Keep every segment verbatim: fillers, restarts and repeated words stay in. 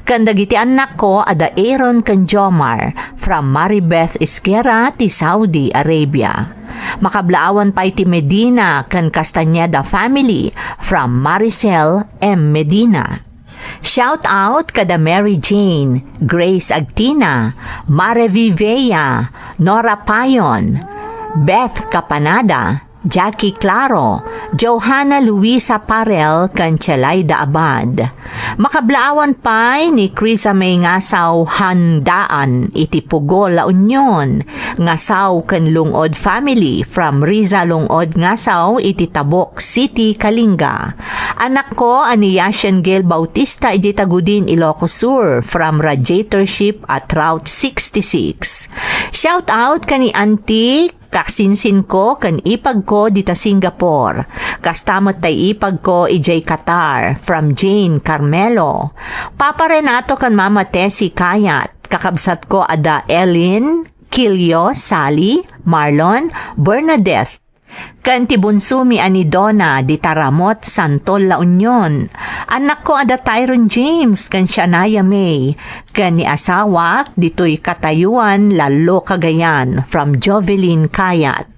Ken dagiti annakko a da Aaron ken Jomar from Maribeth Esguerra ti Saudi Arabia. Makablaawan pay ti Medina ken Castañeda family from Maricel M. Medina. Shout out kada Mary Jane, Grace Agtina, Mare Vivea, Nora Payon, Beth Capanada, Jackie Claro, Johanna Luisa Parel, ken Chelaida Abad. Makablaawan pay ni Krisa May Ngasaw Handaan iti Pugo, La Union, Ngasaw ken Lungod family from Riza Lungod Ngasaw iti Tabuk City, Kalinga. Anakko a ni Yashen Gail Bautista iti Tagudin, Ilocos Sur from Radiator Ship at Route sixty-six. Shout out ken ni Auntie Kaksinsinko ken ipagko dita Singapore. Kasta met tay ipagko idiay Qatar, from Jane Carmelo. Papa Renato ken Mama Tessie Kayat, kakabsatko a da Ellen, Kilio, Sally, Marlon, Bernadette, ken ti bunsomi a ni Donna dita Ramot, Santol, La Union. Annakko a da Tyron James ken Shania May, ken ni asawak ditoy Katayuan, Lallo, Cagayan, from Jovelyn Kayat.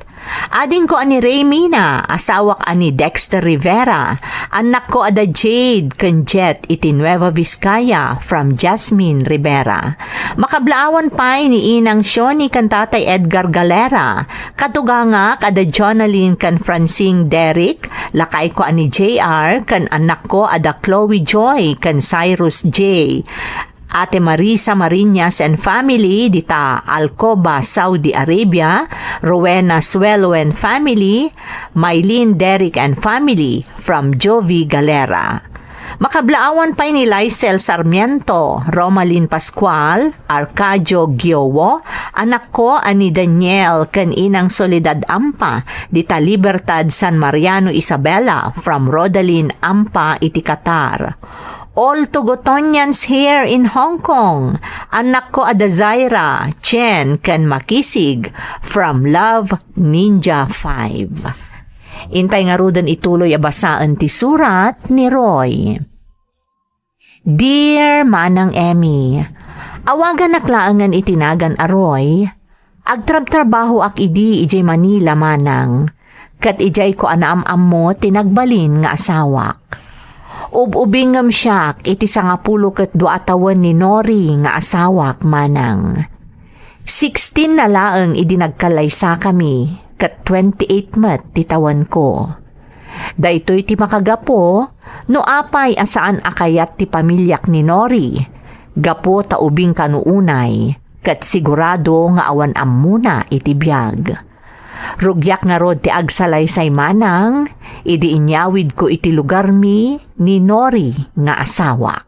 Adingko a ni Ray Mina, asawak a ni Dexter Rivera, annakko a da Jade ken Jet iti Nueva Vizcaya, from Jasmine Rivera. Makablaawan pay ni Inang Shoni ken Tatay Edgar Galera, katugangak a da Jonalyn ken Francine Derrick, lakayko a ni J R, ken annakko a da Chloe Joy ken Cyrus J. Ate Marisa Mariñas and family dita Alcoba, Saudi Arabia, Rowena Suelo and family, Mylene Derrick and family from Jovi Galera. Makablaawan pay ni Lysel Sarmiento, Romalyn Pascual, Arcadio Giowo, anakko a ni Daniel ken Inang Soledad Ampa, dita Libertad, San Mariano, Isabela, from Rodalyn Ampa iti Qatar. All Tugutonians here in Hong Kong, annakko a da Zaira, Chen, ken Makisig, from Love Ninja five. Intay ngaruden ituloy a basaen ti surat ni Roy. Dear Manang Emmy, awaganak laengen iti nagan a Roy. Agtrabtrabahoak idi idiay Manila, Manang, ket idiayko a naam-ammo ti nagbalin nga asawak. Ub-ubingngem siak iti sangapulo ket dua a tawen ni Nori nga asawak, Manang. Sixteen na laeng idi nagkallaysakami, ket twenty-eight met ti tawenko. Daytoy ti makagapu no apay a saan a kayat ti pamiliak ni Nori, gapu ta ubing kano unay, ket sigurado nga awan ammona iti biag. Rugiak ngarud ti agsalaysay, Manang, idi inyawidko iti lugarmi ni Nori nga asawak.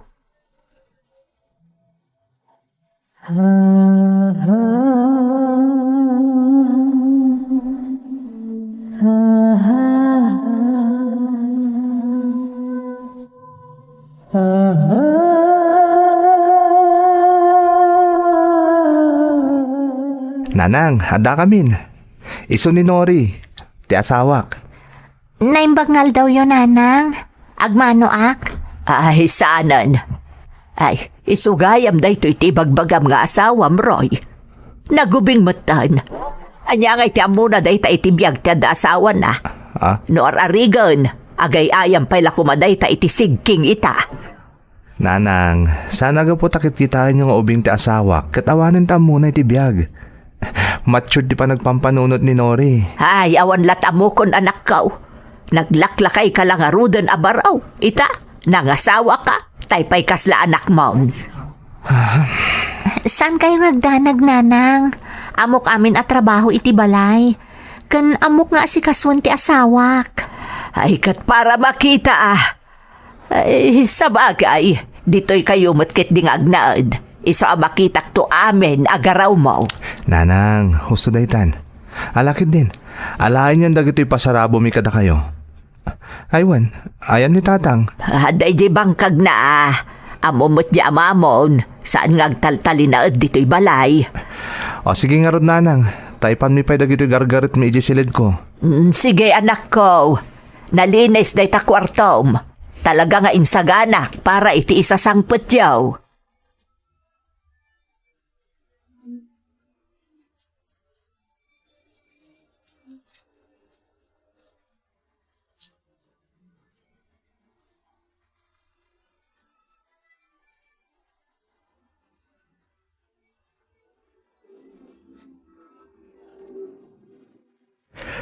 Nanang, addakamin. Isu ni Nori, ti asawak. Naimbag nga aldawyo, Nanang. Agmanoak. Ay, saanen. Ay, isu gayam daytoy ti ibagbagam nga asawam, Roy. Nagubing metten. Ania ngay ti ammona dayta iti biag ti adda asawana? Ah? No ar-arigen, agay-ayam pay la koma dayta iti sigking ita. Nanang, saan a gapu ta kitkitaenyo nga ubing ti asawak ket awanen ta ammona iti biag. Matured ti panagpampanunot ni Nori. Ay, awan lat ammokon, anakko. Naglaklakayka la ngaruden a baro. Ita, nangasawaka. Tay pay kasla anakmon. Saankayo nga agdanag, Nanang? Ammok amin a trabaho iti balay. Ken ammok nga asikasuen ti asawak. Ay, ket para makita, ah. Ay, sabagay, ditoy kayo met ketdi nga agnaed. Isu a makitakto amin a garawmo. Nanang, husto daytan. Ala ketdin, alaenyon dagitoy pasarabomi kadakayo. Ay wen, ayan ni Tatang. Adda idiay bangkagna, ah. Ammo met di amamon, saan nga agtaltalinaed ditoy balay. O, sige ngarud, Nanang, ta ipanmi pay dagitoy gargaretmi idiay siledko. Mm, sige, anakko. Nalinis dayta kuartom. Talaga nga insaganak para iti isasangpetyo.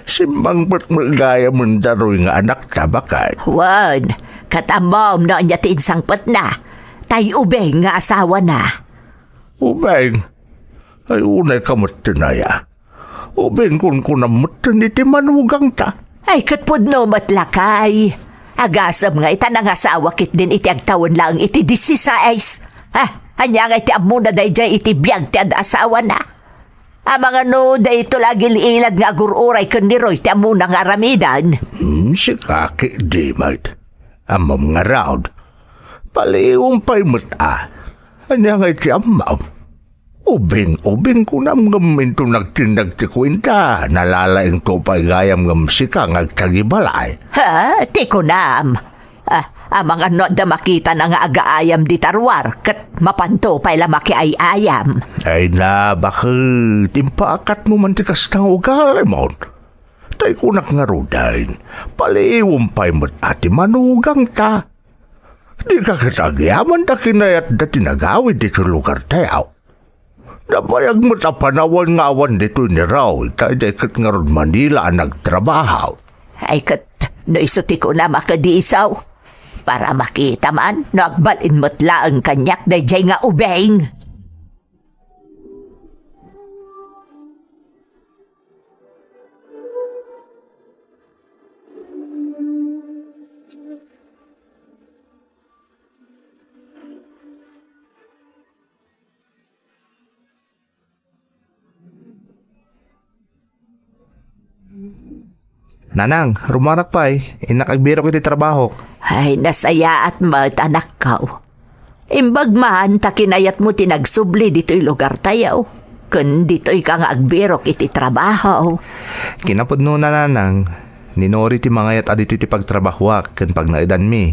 Simmangpet met gayamenda Roy nga anakta, baket. Wen, ket ammom no ania ti insangpetna. Tay ubing nga asawana. Ubing? Ay, unay ka met ti naya. Ubing kunkunam metten iti manugangta. Ay, ket pudno met lakay. Agasem nga ita nangasawa ketdin iti agtawen laeng iti disisais. Ha? Ania nga iti ammona daydiay iti biag ti ad-asawana? Amangan no dayto la agil-ilad nga agur-uray ken ni Roy ti ammona nga aramiden. Hmm, sika ketdi met. Ammom ngarud. Paliiwem pay met a. Ania nga iti ammom? Ubing-ubing kunam ngem inton nagtinnag ti kuenta, nalalaingto pay gayam ngem sika nga agtagibalay. Ha? Ti kunam? Ah, amangan no adda makitana nga agaayam dita ruar, ket mapanto pay la makiay-ayam. Ay na, baket, impaakatmo man ti kasta nga ugalimon. Tay kunak ngaruden, paliiwem pay met a ti manugangta. Dika ket agyaman ta kinayatda ti nagawid ditoy lugartayo. Nabayag met a panawen nga awan ditoy ni Roy, ta idiay ket ngarud Manila a nagtrabaho. Ay ket, no isu ti kunam a kadi isu, para makita man no agbalin met laeng kaniak daydiay nga ubing. Nanang, rummuarak pay, innak agbirok iti trabahok. Ay, nasayaat met, anakko. Imbag man ta kinayatmo ti nagsubli ditoy lugartayo, ken ditoyka nga agbirok iti trabaho. Kinapudnona, nanang, ni Nori ti mangayat a ditoy ti pagtrabahoak ken pagnaedanmi.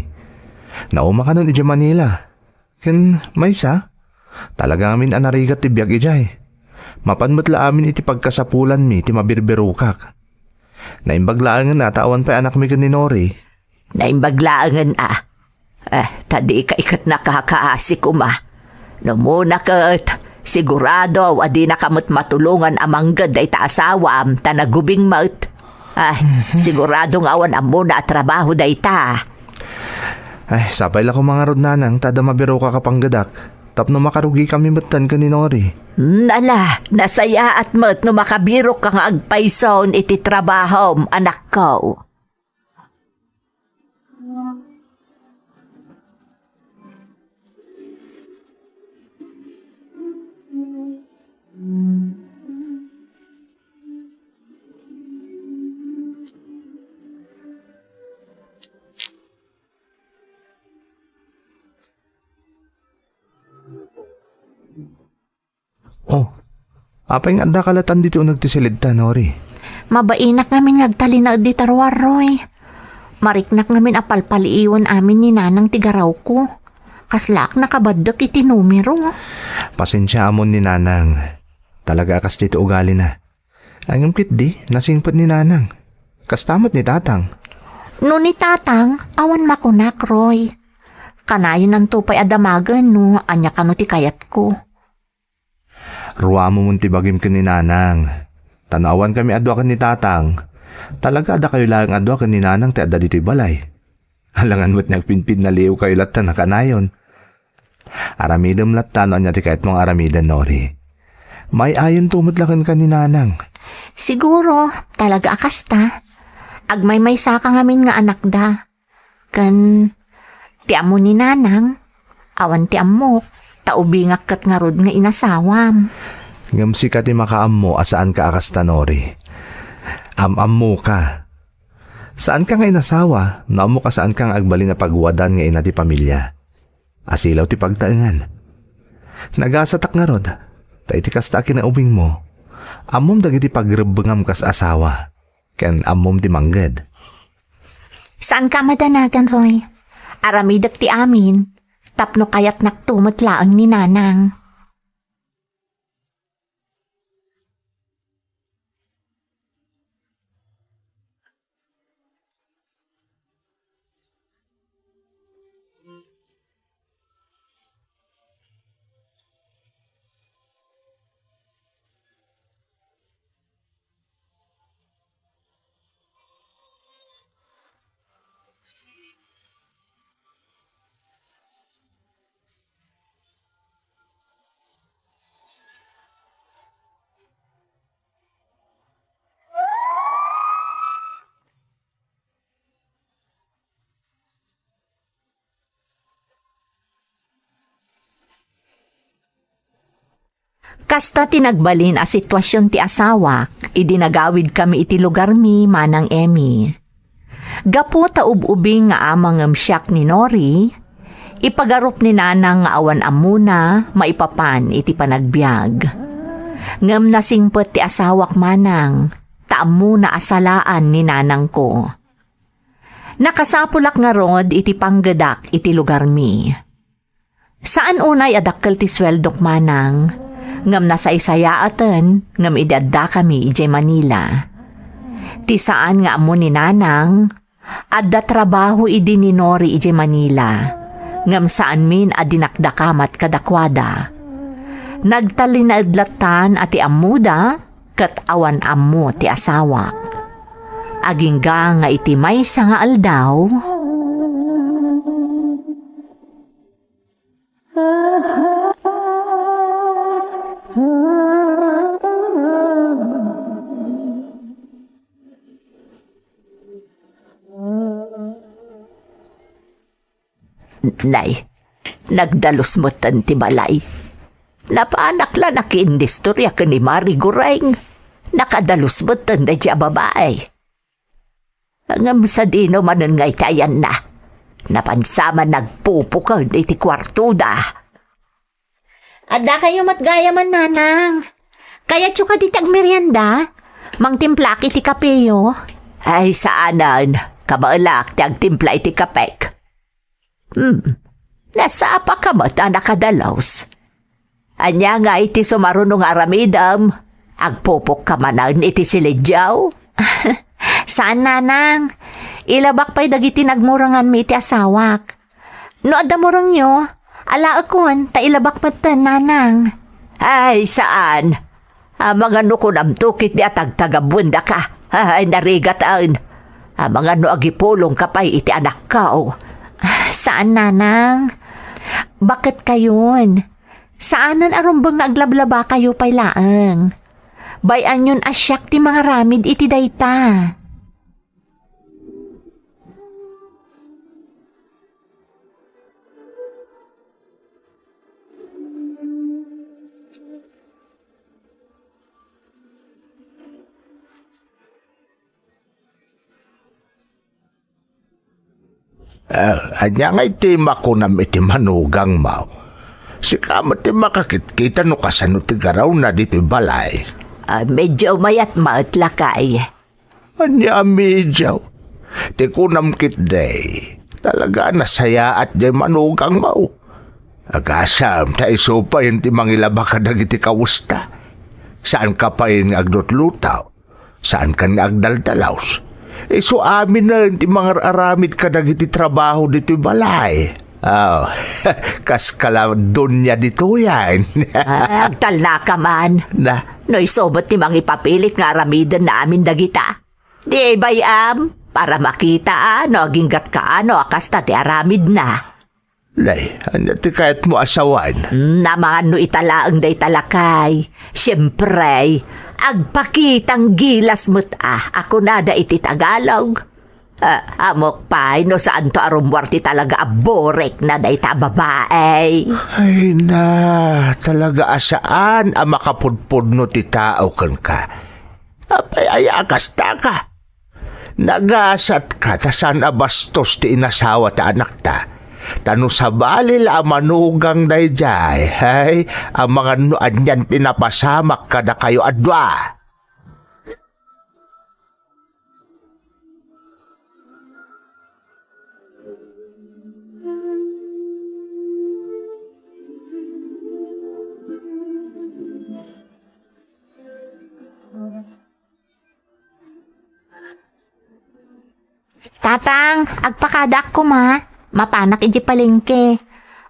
Nauma kanon idiay Manila. Ken maysa, talaga ngamin a narigat ti biag idiay. Mapan met la amin iti pagkasapulanmi ti mabirbirokak. Naimbag laengen a ta awan pay anakmi ken ni Nori. Naimbag laengen a. Eh, ta dika iket nakakaasi koma. No umuna ket, sigurado a dinaka met matulongan a mangged dayta asawam ta nagubing met. Ah, sigurado nga awan ammona a trabaho dayta. Ay, sapay la koma ngarud, nanang, ta adda mabirokak a panggedak. Tapno makarugikami metten ken ni Nori. Hmm, ala, nasayaat met no makabirokka nga agpayson iti trabahom, anakko. Oh, apay nga adda kalatan ditoy uneg ti silidta, Nori? Mabainak ngamin nga agtalinaed dita ruar, Roy. Mariknak ngamin a palpaliiwen amin ni Nanang ti garawko. Kaslaak nakabaddek iti numero. Pasensiaamon ni Nanang. Talaga a kas ditoy ugalina. Ngem ketdi, nasingpet ni Nanang. Kasta met ni Tatang. No ni Tatang, awan makunak, Roy. Kanayonanto pay a damagen no ania kano ti kayatko. Ruamon ti bagim ken ni Nanang. Ta no awankami a dua ken ni Tatang, talaga a dakayo laeng a dua ken ni Nanang ti adda ditoy balay. Alangan met nagpinpinnaliwkayo latta a kanayon. Aramidem latta no ania ti kayatmo nga aramiden, Nori. Maay-ayonto met la kenka ni Nanang. Siguro, talaga a kasta. Agmaymaysaka ngamin nga anakda. Ken ti ammo ni Nanang, awan ti ammok, ta ubingak ket ngarud nga inasawam. Ngem sika ti makaammo a saanka a kasta, Nori. Am-ammoka. Saanka nga inasawa no ammok a saanka nga agbalin a paguadan nga ina ti pamilya. Asilaw ti pagtaengan. Nagasatak ngarud, ta iti kasta a kinaubingmo, ammom dagiti pagrebbengam kas asawa, ken ammom ti mangged. Saanka a madanagan, Roy. Aramidek ti amin, tapno kayatnakto met laeng ni Nanang. Kasta ti nagbalin a sitwasion ti asawak idi nagawidkami iti lugarmi, Manang Emmy. Gapu ta ub-ubing nga ama ngem siak ni Nori, ipagarup ni Nanang nga awan ammona maipapan iti panagbiag. Ngem nasingpet ti asawak, Manang, ta ammona a salaan ni nanangko. Nakasapulak ngarud iti panggedak iti lugarmi. Saan unay a dakkel ti sueldok, Manang, ngem nasaysayaaten ngem idi addakami idiay Manila. Ti saan nga ammo ni Nanang, adda trabaho idi ni Nori idiay Manila, ngem saanmin a dinakdakamat kadakuada. Nagtalinaed lattan a ti ammoda ket awan ammo ti asawak. Agingga nga iti maysa nga aldaw, nay, nagdalus metten ti balay. Napanak la nakiinnistorya ken ni Mari Goreng. Nakadalus metten daydi a babai. Ngem sadino manen nga iti ayanna? Napansa man nagpupuken iti kuartoda. Adda kayo met gayam, Nanang. Kayatyo kadi ti agmerienda? Mangtimplaak iti kapeyo. Ay, saanen. Kabaelak ti agtimpla iti kapek. Hmm. Nasapaka met a nakadalus. Ania ngay ti sumaruno nga aramidem? Agpupokka manen iti silidiaw? Saan, Nanang. Ilabak pay dagiti nagmurenganmi iti asawak. No adda murengyo, alaekon ta ilabak metten, Nanang. Ay, saan. Amangan no kunamto ketdi a tagtagabuendaka. Ay, narigat, aen. Amangan no agipulongka pay iti anakko. Saan, Nanang. Baket kayon. Saanen a rumbeng nga aglablabakayo pay laeng. Bay-anyon a siak ti mangaramid iti dayta. Ah, ania ngay ti makunam iti manugangmo? Sika met ti makakitkita no kasano ti garawna ditoy balay. Ah, medyo mayat met, lakay. Ania a medyo? Ti kunam ketdi, talaga a nasayaat diay manugangmo. Agasam ta isu pay ti mangilaba kadagiti kawesta. Saanka pay nga aglutluto. Saankan nga agdaldalus. Isu aminen ti mangar-aramid kadagiti trabaho ditoy balay. Oh, kas kala donya ditoyen. Ah, agtalnaka man. Na? No isu met ti mangipapilit nga aramidenna amin dagita, di bay-am, para makita a no aginggatka a no a kasta ti aramidna. Nay, ania ti kayatmo a sawen? Hmm, amangan no ita laeng dayta, lakay. Siempre, agpakitang gilas met a, a kunada iti Tagalog. Ah, ammok pay no saanto a rummuar ti talaga a burekna dayta a babai. Ay na, talaga a saan a makapudpudno ti tao kenka. Apay aya a kastaka? Nagasatka ta saan a bastos ti inasawa ti anakta. Ta no sabali la a manugang daydiay, hay, amangan no anian ti napasamak kadakayo a dua. Tatang, agpakadaak koma. Mapanak idiay palengke.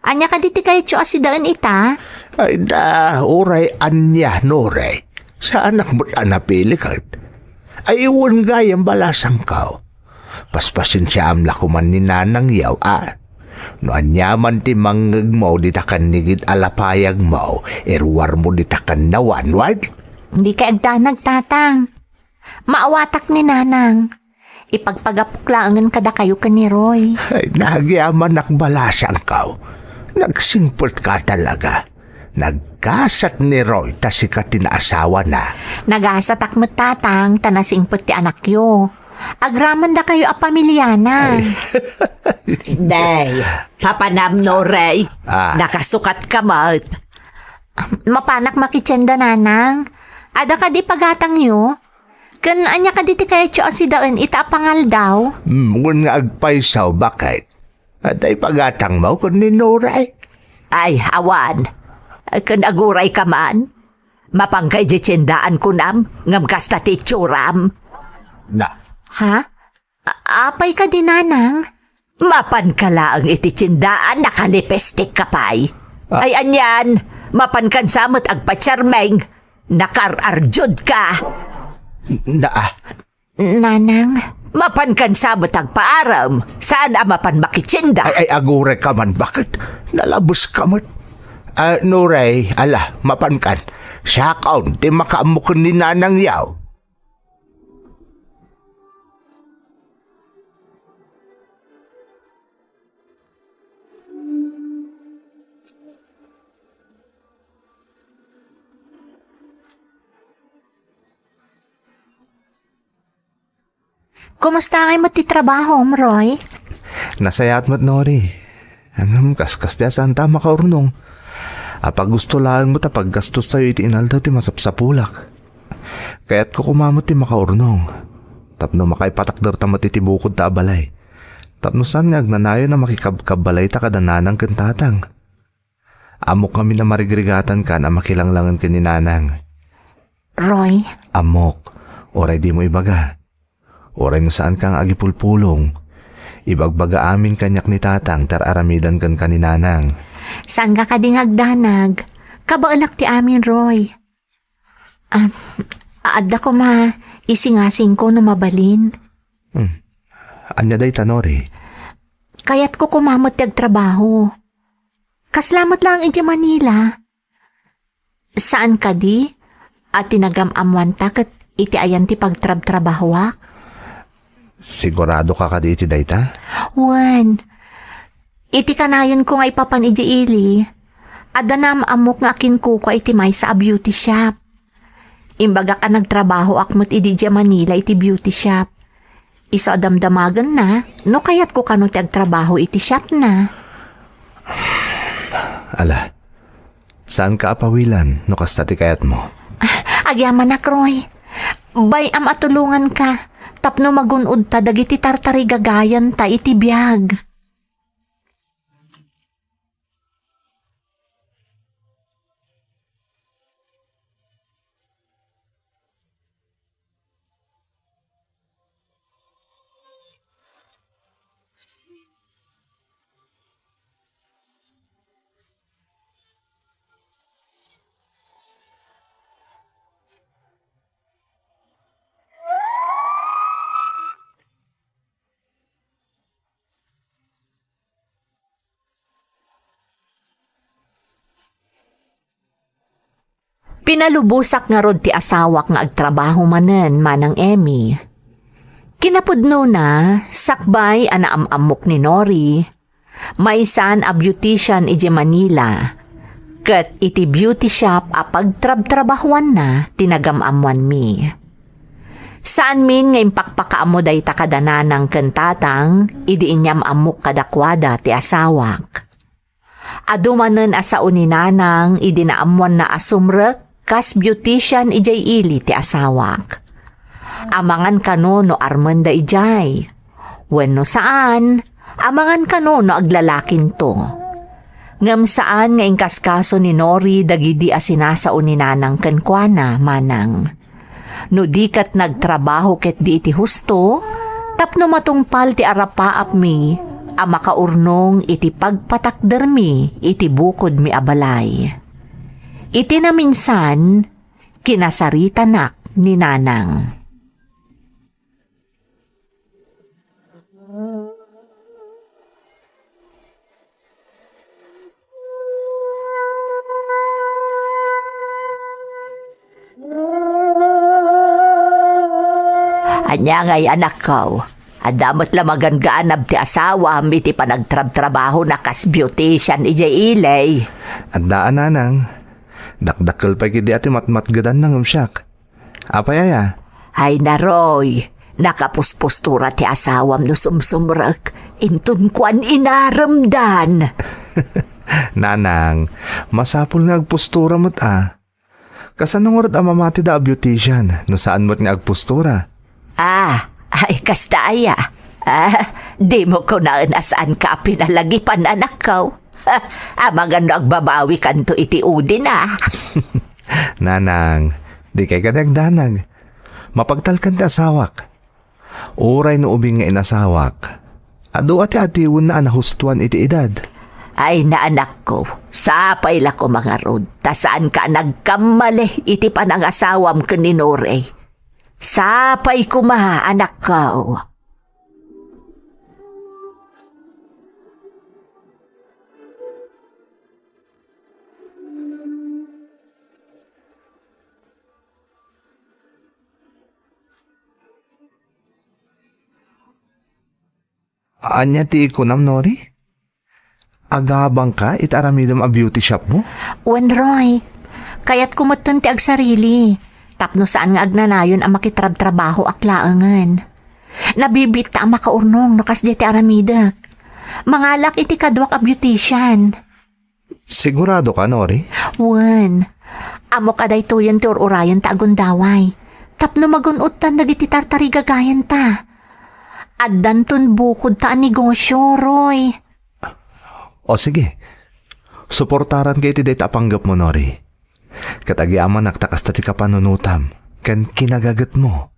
Ania kadi ti kayatyo a sidaen ita? Ay da, uray ania, Nore. Saanak met a napili ket. Ay, wen gayam balasangko. Paspasensiaam la koman ni nanangyo, a. No aniaman ti mangngegmo dita kannigid a lapayagmo, iruarmo dita kannawan, wen? Dika agdanag, Tatang. Maawatak ni Nanang. Ipagpagapok laengen kadakayo ken ni Roy. Ay, nagyamanak balasangko. Nagsingpetka talaga. Naggasat ni Roy ta sika ti naasawana. Nagasatak met, Tatang, ta nasingpet ti anakyo. Agramendakayo a pamiliana. Ay. Day, papanam, Noray. Ah. Nakasukatka met. Mapanak makitienda, Nanang. Adda kadi pagatangyo? Ken ania kadi ti kayatyo a sidaen ita a pangaldaw? Hmm, wen nga agpayso, baket? Adda ipagatangmo ken ni Noray? Ay, awan. Ken agurayka man. Mapanka idiay tiendaan kunam, ngem kasta ti itsuram. Na. Ha? A-, apay kadi, Nanang? Mapanka laeng iti tiendaan, nakalipestikka pay. Ah. Ay, anian, mapankan sa met agpatiarmeng, nakaar-ardiodka. Na, ah. Nanang? Mapankan sa met agpaarem, saan a mapan makitienda. Ay, ay, agurayka man, baket? Nalabeska met. Ah, Noray, ala, mapankan. Siakon ti makaammo ken ni Nanang yaw. Kumusta ngay met ti trabahom, Roy? Nasayaat met, Nori. Ngem kaskas ti a saanta a makaurnong. Apay gusto laeng met a paggastostayo iti inaldaw ti masapsapulak. Kayatko koma met ti makaurnong. Tapno makaipatakderta met iti bukodta a balay. Tapno saan nga agnanayon a makikabkabbalayta kada nanang ken tatang. Ammok ngamin a marigrigatankan a makilanglangen ken ni Nanang. Roy. Ammok, uray dimo ibaga. Uray no saanka nga agipulpulong, ibagbaga amin kaniak ni Tatang ti ar-aramidan kenka ni Nanang. Saanka kadi nga agdanag? Kabaelak ti amin, Roy. Ah, adda koma isingasingko no mabalin. Hmm. Ania dayta, Nori? Kayatko koma met ti agtrabaho. Kasla met laeng idiay Manila. Saan kadi a ti nagam-ammoanta ket iti ayan ti pagtrabtrabahoak? Siguradoka kadi iti dayta? Wen. Iti kanayonko nga ipapan idiay ili, adda naam-ammok nga akinkukua iti maysa a beauty shop. Imbagak a nagtrabahoak met idi idiay Manila iti beauty shop. Isu a damdamagenna no kayatko kano ti agtrabaho iti shopna. Ala, saanka a pawilan no kasta ti kayatmo. Ah, agyamanak, Roy. Bay-am a tulonganka tapno magun-odta dagiti tartarigagayanta iti biag. Pinalubosak ngarud ti asawak nga agtrabaho manen, Manang Emmy. Kinapudnona, sakbay a naam-ammok ni Nori, maysan a beautician idiay Manila, ket iti beauty shop a pagtrabtrabahoanna ti nagam-ammoanmi. Saanmin nga impakpakaammo dayta kada nanang ken tatang idi inyam-ammok kadakuada ti asawak. Adu manen a sao ni nanang idi naammoanna a sumrek kas beautician idiay ili ti asawak. Amangan kano no armenda idiay. Wenno saan, amangan kano no aglalakinto. Ngem saan nga inkaskaso ni Nori dagidi a sinasao ni nanang kenkuana, manang. No di ket nagtrabaho ketdi iti husto, tapno matungpal ti arapaapmi a makaurnong iti pagpatakdermi iti bukodmi a balay. Iti naminsan, kinasaritanak ni nanang. Ania ngay, anakko? Adda met la magangaanab ti asawam iti panagtrabtrabahona kas beautician idiay ili? Adda a, nanang. Dakdakkel pay ketdi a ti matmatgedanna ngem siak. Apay aya? Ay, Roy, nakapuspostura ti asawam no sumsumrek. Inton kuan inaremdan. Nanang, masapul nga agpostura met a. Kasano ngarud a mamatida a beautician no saan met nga agpostura? Ah, ay, kasta aya. Ah, dimo kunaen a saanka a pinalagipan, anakko. Amangan no agbabawikanto iti udina. Nanang, dikay kadi agdanag. Mapagtalkan ti asawak. Uray no ubing nga inasawak, adu a ti atiwenna a nahustoan iti edad. Ay, anakko, sapay la koma ngarud, ta saanka a nagkammali iti panangasawam ken ni Nori. Sapay koma, anakko. Ania ti kunam, Nori? Agabangka iti aramidem a beauty shopmo? Wen, Roy. Kayatko metten ti agsarili. Tapno saan nga agnanayon a makitrabtrabahoak laengen. Nabibiitta a makaurnong no kasdiay ti aramidek. Mangalak iti kaduak a beautician. Siguradoka, Nori? Wen. Ammok a daytoyen ti ur-urayenta a gundaway. Tapno magun-odtan dagiti tartarigagayenta. Addanton bukodta a negosio, Roy. O sige, suportaranka iti dayta a panggepmo, Nori. Ket agyamanak ta kasta ti kapanunotam ken kinagagetmo.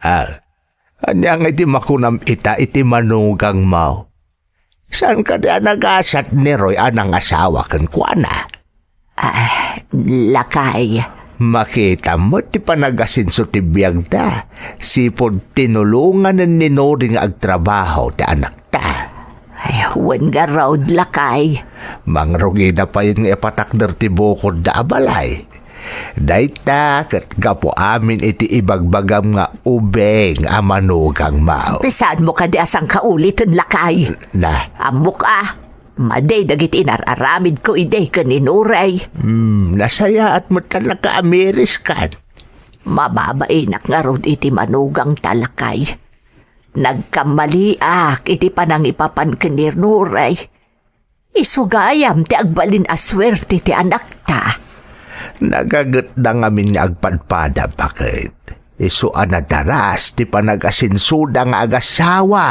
Ah, ania ngay ti makunam ita iti manugangmo? Saan kadi a nagasat ni Roy a nangasawa kenkuana? Ah, lakay. Makitam met ti panagasinso ti biagda, sipud tinulonganen ni Nori nga agtrabaho ti anakta. Ay, wen ngarud, lakay. Mangrugida payen nga ipatakder ti bukodda a balay. Dayta ket gapu amin iti ibagbagam nga ubing a manugangmo. Saanmo kadi a sangkauliten, lakay? Na. Ammok a, madi dagiti inar-aramidko idi ken ni Nori. Hmm, nasayaat met ta nakaamiriskan. Mababainak ngarud iti manugangta, lakay. Nagkammaliak iti panangipapan ken ni Nori. Isu gayam ti agbalin a suerte ti anakta. Nagagetda ngamin nga agpadpada, baket isu a nadaras ti panagasinsoda nga agasawa.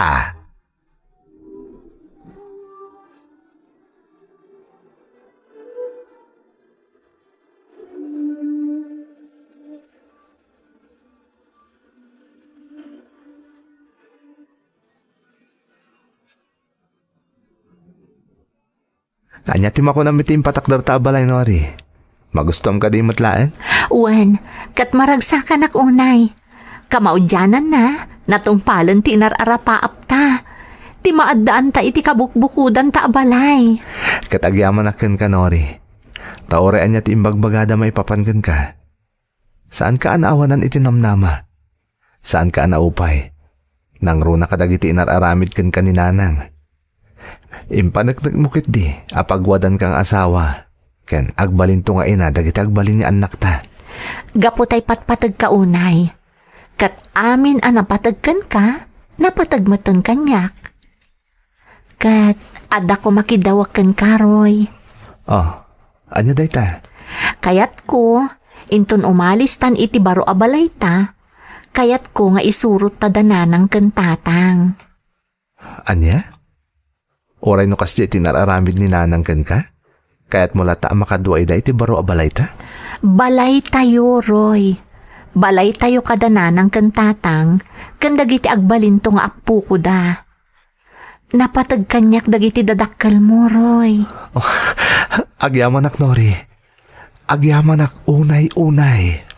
Ania ti makunam iti impatakderta a balay, Nori? Magustuam kadi met laeng? Wen, ket maragsakanak unay. Kamaudiananna, natungpalen ti inar-arapaapta. Ti maaddaanta iti kabukbukodanta a balay. Ket agyamanak kenka, Nori. Ta uray ania ti imbagbagada maipapan kenka. Saanka a naawanan iti namnama. Saanka a naupay. Nangruna kadagiti inar-aramid kenka ni Nanang. Impaneknekmo ketdi a pagwadanka nga asawa, ken agbalinto nga ina dagiti agbalin nga annakta. Gapu tay patpategka unay, ket amin a napateg kenka, napateg metten kaniak. Ket adda koma kiddawek kenka, Roy. Oh, ania dayta? Kayatko, inton umalistan iti baro a balayta, kayatko nga isurot ta da nanang ken tatang. Ania? Uray no kasdi ti nar-aramid ni nanang kenka? Kayatmo latta a makadua ida iti baro a balayta? Balaytayo, Roy. Balaytayo kada nanang ken tatang, ken dagiti agbalinto nga appokoda. Napateg kaniak dagiti dadakkelmo, Roy. Oh, agyamanak, Nori. Agyamanak unay-unay.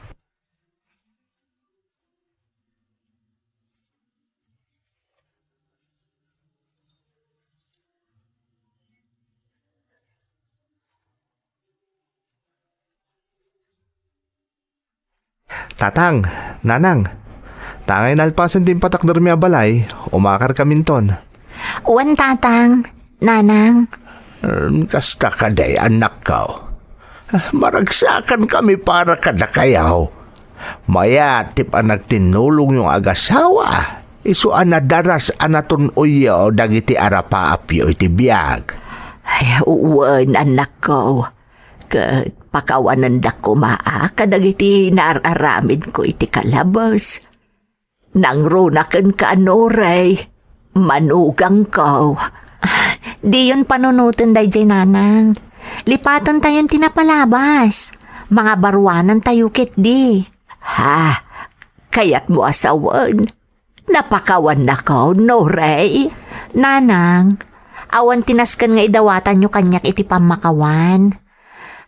Tatang, nanang, ta ngay nalpasen ti impatakdermi a balay, umakarkaminton. Wen, tatang, nanang. Em, kasta kadi, anakko. Ah, maragsakankami para kadakayo. Mayat ti panagtinnulongyo nga agasawa. Isu a nadaras a natun-oyyo dagiti arapaapyo iti biag. Ay, wen, anakko. Ket pakawanendak koma a kadagiti naar-aramidko iti kalabes. Nangruna kenka, Nori, manugangko. Diyon panunoten daydiay, nanang. Lipatentayon ti napalabas. Mangabaruanantayo ketdi. Ha? Kayatmo a sawen? Napakawannakon, Nori. Nanang, awan ti nasken nga idawatanyo kaniak iti pammakawan.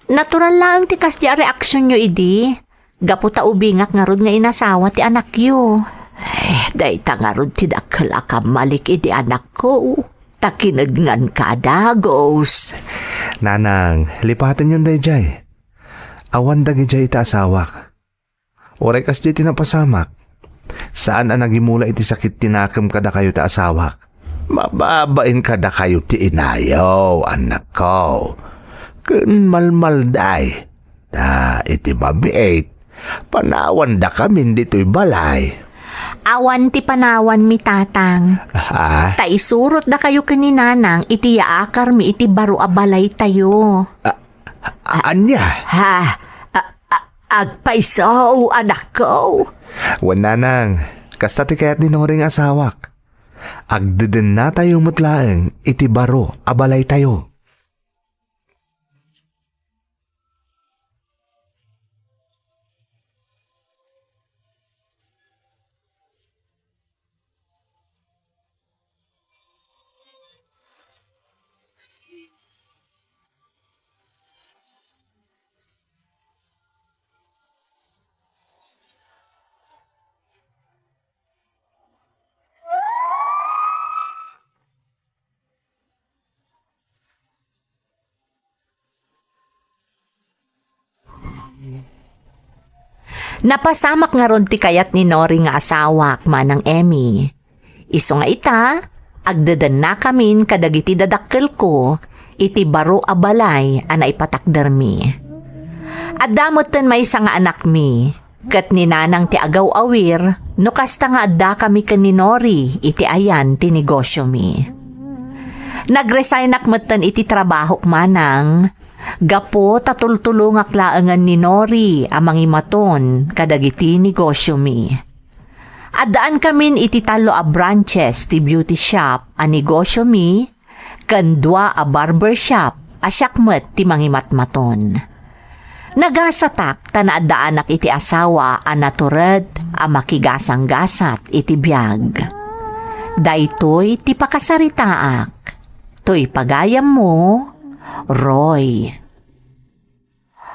Natural laeng ti kasdi a reaksionyo idi, gapu ta ubingak ngarud nga inasawa ti anakyo. Eh, dayta ngarud ti dakkel a kammalik idi anakko, ta kinednganka a dagus. Nanang, lipatenyon daydiay. Awan dagidiay iti asawak. Uray kasdiay ti napasamak, saan a nagimula iti sakit ti nakem kadakayo ti asawak. Mababain kadakayo ti inayo, anakko. Ken malmalday. Ta iti mabiit, panawandakamin ditoy balay. Awan ti panawanmi, tatang. Ah? Ta isurotdakayo ken ni nanang iti yaakarmi iti baro a balaytayo. Ah, A-, ania? Ha? A-, a-, agpayso, anakko? Wen, nanang, kasta ti kayat ni Nori nga asawak. Agdedennatayo met laeng iti baro a balaytayo. Napasamak ngarud ti kayat ni Nori nga asawak, Manang Emmy. Isu nga ita, agdedennakamin kadagiti dadakkelko iti baro a balay a naipatakdermi. Adda metten maysa nga anakmi, ket ni nanang ti agaw-awir no kasta nga addakami ken ni Nori iti ayan ti negosiomi. Nagresignak metten iti trabahok, manang, gapu ta tultulongak laengen ni Nori a mangimaton kadagiti negosiomi. Addaankamin iti tallo a branches ti beauty shop a negosiomi ken dua a barber shop a siak met ti mangimatmaton. Nagasatak ta naaddaanak iti asawa a natured a makigasanggasat iti biag. Daytoy ti pakasaritaak. Toy pagayammo, Roy.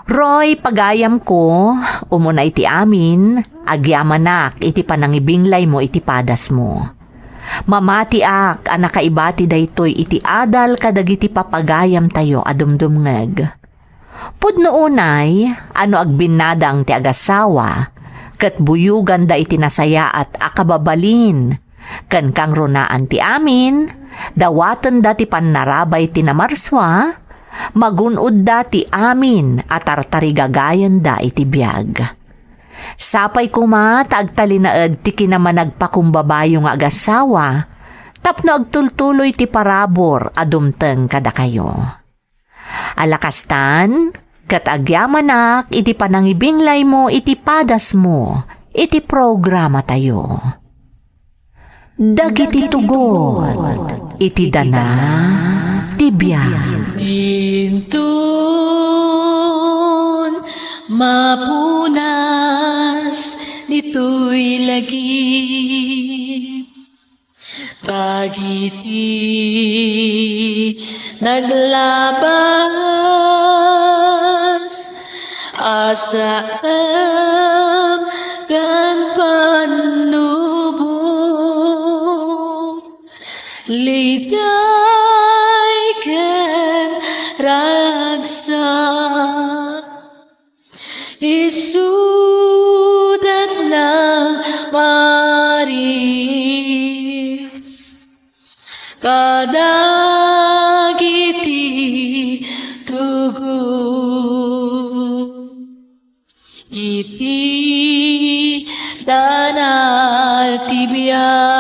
Roy, pagayamko, umuna iti amin, agyamanak iti panangibinglaymo iti padasmo. Mamatiak a nakaibati daytoy iti adal kadagiti papagayamtayo a dumdumngeg. Pudno unay a no agbinnadang ti agasawa, ket buyoganda iti nasayaat a kababalin, ken kangrunaan ti amin, dawatenda ti pannarabay ti namarsua, magun-odda ti amin a tartarigagayenda iti biag. Sapay koma ta agtalinaed ti kinamanagpakumbabayo nga agasawa tapno agtultuloy ti parabur a dumteng kadakayo. Ala kastan, ket agyamanak iti panangibinglaymo iti padasmo, iti programatayo. Dagiti tugot iti dana ti biag. Inton mapunas ditoy lagip, dagiti naglabas a saem ken pannubo, liday ken ragsak. Isudat nang maris kadagiti tugot iti dana ti biag.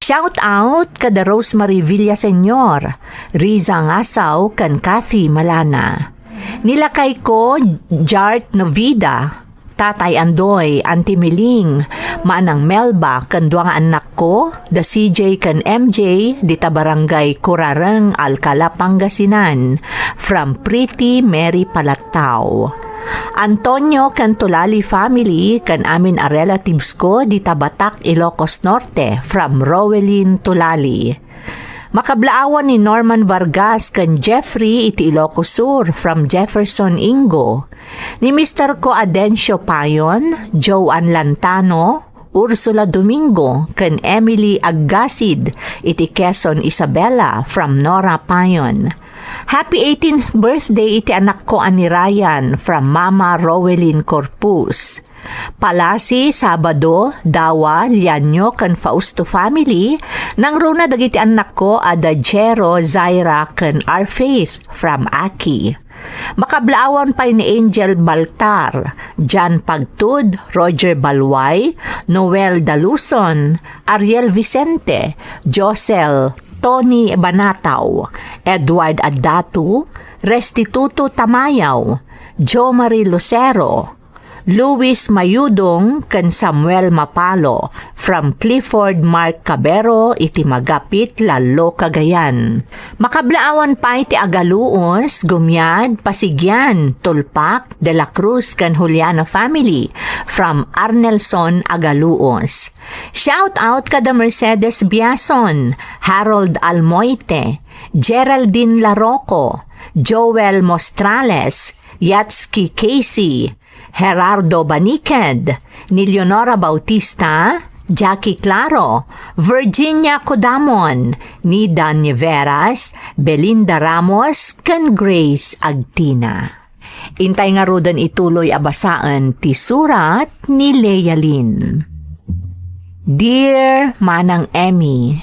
Shout out kada Rosemary Villaseñor, Riza Ngasaw, ken Kathy Malana. Ni lakayko, Jart Novida, Tatay Andoy, Auntie Miling, Manang Melba, ken dua nga annakko, da C J ken M J, dita Barangay Kurareng, Alcala, Pangasinan, from Pretty Mary Palat- tao. Antonio ken Tulali family ken amin a relatives ko dita Batac, Ilocos Norte, from Roelyn Tulali. Makablaawan ni Norman Vargas ken Jeffrey iti Ilocos Sur, from Jefferson Ingo. Ni mister ko Adencio Payon, Joan Lantano, Ursula Domingo, ken Emily Aggasid iti Quezon, Isabela, from Nora Payon. Happy eighteenth birthday iti anakko a ni Ryan, from Mama Rowelyn Corpus. Palasi, Sabado, Dawa, Lianyo, ken Fausto family, nangruna dagiti annakko a da Jero, Zaira, ken Arfaith, from Aki. Makablaawan pay ni Angel Baltar, Jan Pagtud, Roger Balway, Noel Daluson, Ariel Vicente, Josel, Tony Banataw, Edward Addatu, Restituto Tamayaw, Jo Marie Lucero, Luis Mayudong, ken Samuel Mapalo, from Clifford Mark Cabero iti Magapit, Lalo, Cagayan. Makablaawan pay ti Agaluos, Gumiad, Pasigian, Tulpak, De La Cruz, ken Juliano family, from Arnelson Agaluos. Shout out kada Mercedes Biason, Harold Almoite, Geraldine Larocco, Joel Mostrales, Yatski Casey, Gerardo Baniked, ni Leonora Bautista, Jackie Claro, Virginia Codamon, Nida Niveras, Belinda Ramos, ken Grace Agtina. Intay ngaruden ituloy a basaen ti surat ni Lea Lynn. Dear Manang Emmy,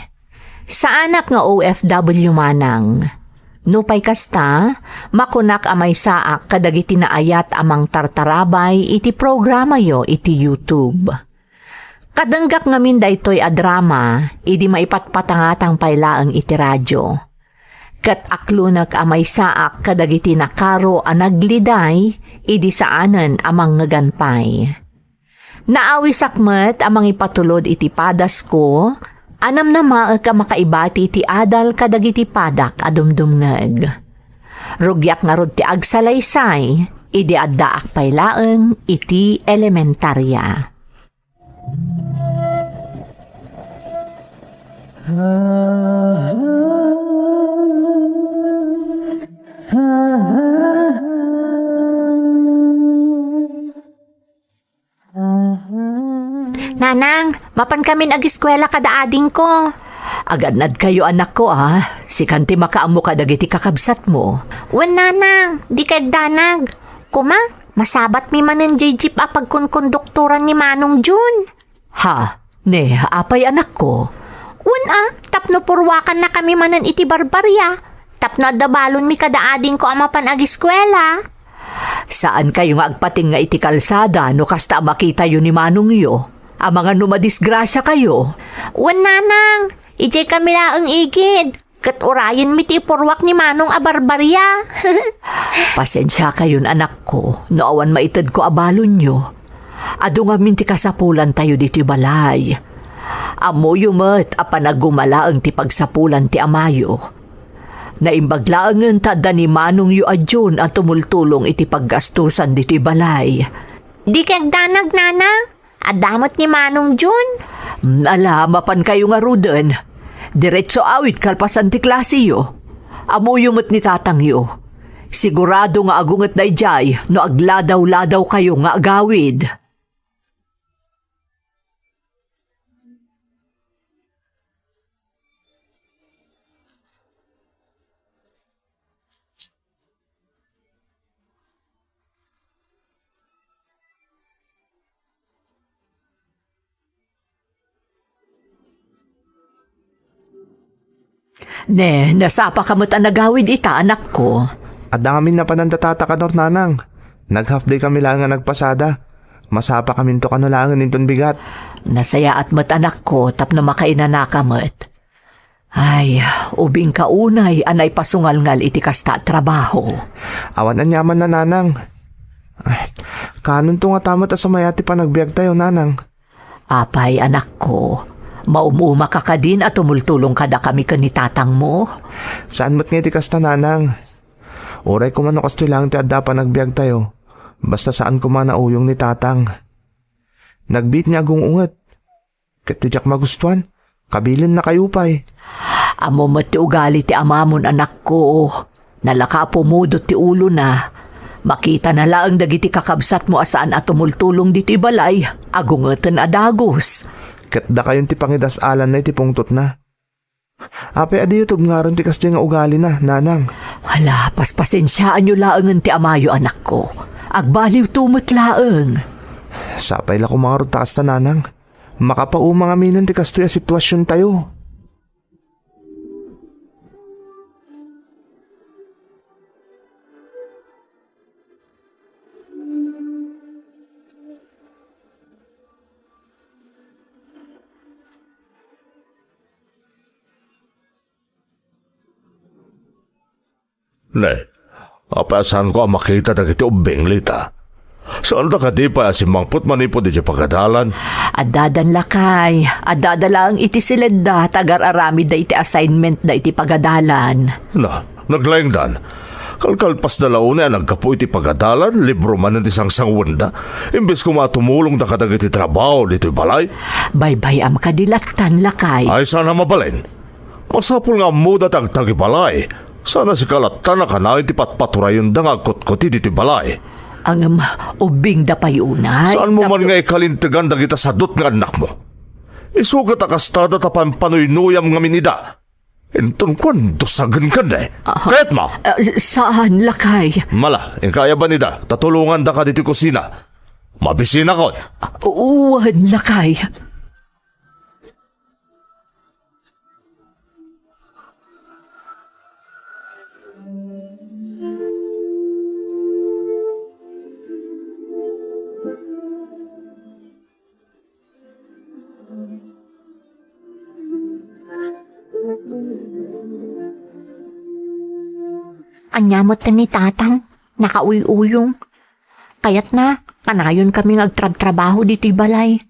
saanak nga O F W manang. Nupay kasta, makunak a maysaak kadagiti naayat a mangtartarabay iti programayo iti YouTube. Kadenggak ngamin daytoy a drama idi maipatpatangatang pay laeng iti radio. Ket aklonek a maysaak kadagiti nakaro a nagliday idi saanen a mangngegan pay. Naawisak met a mangipatulod iti padasko a namnamaek a makaibati iti adal kadagiti padak a dumdumngeg. Rugiak ngarud ti agsalaysay idi addaak pay laeng iti elementarya. Nanang, mapankamin agiskuela kada adingko. Agannadkayo, anakko, a. Sikan ti makaammo kadagiti kakabsatmo. Wen, Nanang, dika agdanag. Kuma, masabatmi manen jay jeep a pagkonkonduktoran ni Manong Jun. Ha? Ne, apay, anakko? Wen a, tapno purwakannakami manen iti barbaria, tapno adda balonmi kada adingko a mapan agiskuela. Saankayo nga agpatingga iti kalsada no kasta a makitayo ni manongyo. Amangan no madisgrasiakayo. Wen, Nanang, Idiay kami laeng igid, ket urayenmi ti ipurruak ni Manong a barbaria. Pasensiakayon, anakko, no awan maitedko a balonyo. Adu ngamin ti kasapulantayo ditoy balay. Ammoyo met a panagumalaeng ti pagsapulan ti amayo. Naimbag laengen ta adda ni manongyo a Jun a tumultulong iti paggastusan ditoy balay. Dika agdanag, Nanang. Adda met ni Manong Jun. Mm, ala, mapankayo ngaruden. Diretso awid kalpasan ti klaseyo. Ammoyo met ni tatangyo. Sigurado nga agunget daydiay no agladawladawkayo nga agawid. Ne, nasapaka met a nagawid ita, anakko. Adda ngamin napanan da tata kanor nanang. Nag-half day kami laeng a nagpasada. Masapakaminto kano laengen inton bigat. Nasayaat met, anakko, tapno makainanaka met. Ay, ubingka unay a naipasungalngal iti kasta a trabaho. Awan aniamanna, nanang. Ay, kanonto ngata met a sumayaat ti panagbiagtayo, nanang. Apay, anakko, maum-umaka kadin a tumultulong kadakami ken ni tatangmo? Saan met nga iti kasta, nanang. Uray koma no kastoy laeng ti adda a panagbiagtayo, basta saan koma nauyong ni tatang. Nagbiit nga agung-unget. Ket ti diak magustuan, kabilennakayo pay. Ammo met ti ugali ti amamon, anakko. Nalaka a pumudot ti ulona. Makitana laeng dagiti kakabsatmo a saan a tumultulong ditoy balay, agungeten a dagus. Ket dakayon ti pangidas-alanna iti pungtotna. Apay a diyo tubngaren ti kasdiay nga ugalina, nanang? Hala, paspasensiaanyo laengen ti amayo, anakko. Agbaliwto met laeng. Sapay la koma ngarud ta kasta, nanang. Makapauma ngaminen ti kastoy a situasiontayo. Ne, apay a saanko a makita dagiti ubbing, Lita? Saanda kadi pay a simmangpet manipud idiay pagadalan? Addadan, lakay. Addada laeng iti siledda ta agar-aramidda iti assignmentda iti pagadalan. Na, naglaingdan. Kalkalpasda la unay a naggapu iti pagadalan, libro manen ti sangsangwenda. Imbes koma a tumulongda kadagiti trabaho ditoy balay. Baybay-am kadi lattan, lakay. Ay, saan a mabalin. Masapul nga ammoda ti agtagibalay. Saan a sika lattan a kanayon ti patpaturayenda nga agkutkuti ditoy balay. Ngem, ubbingda pay unay. Saanmo man nga ikalintegan dagita sadut nga annakmo? Isu ket a kastada ta pampanuynuyam ngamin ida. Inton kuan, dusagenka ne. Ah. Kayatmo? Ah, saan, lakay. Mala, inka ayaban ida, ta tulongandaka ditoy kusina. Mabisinakon. Ah, wen, lakay. Ania met ni Tatang? Nakauyuyong. Kayatna, kanayon kami nga agtrabtrabaho ditoy balay.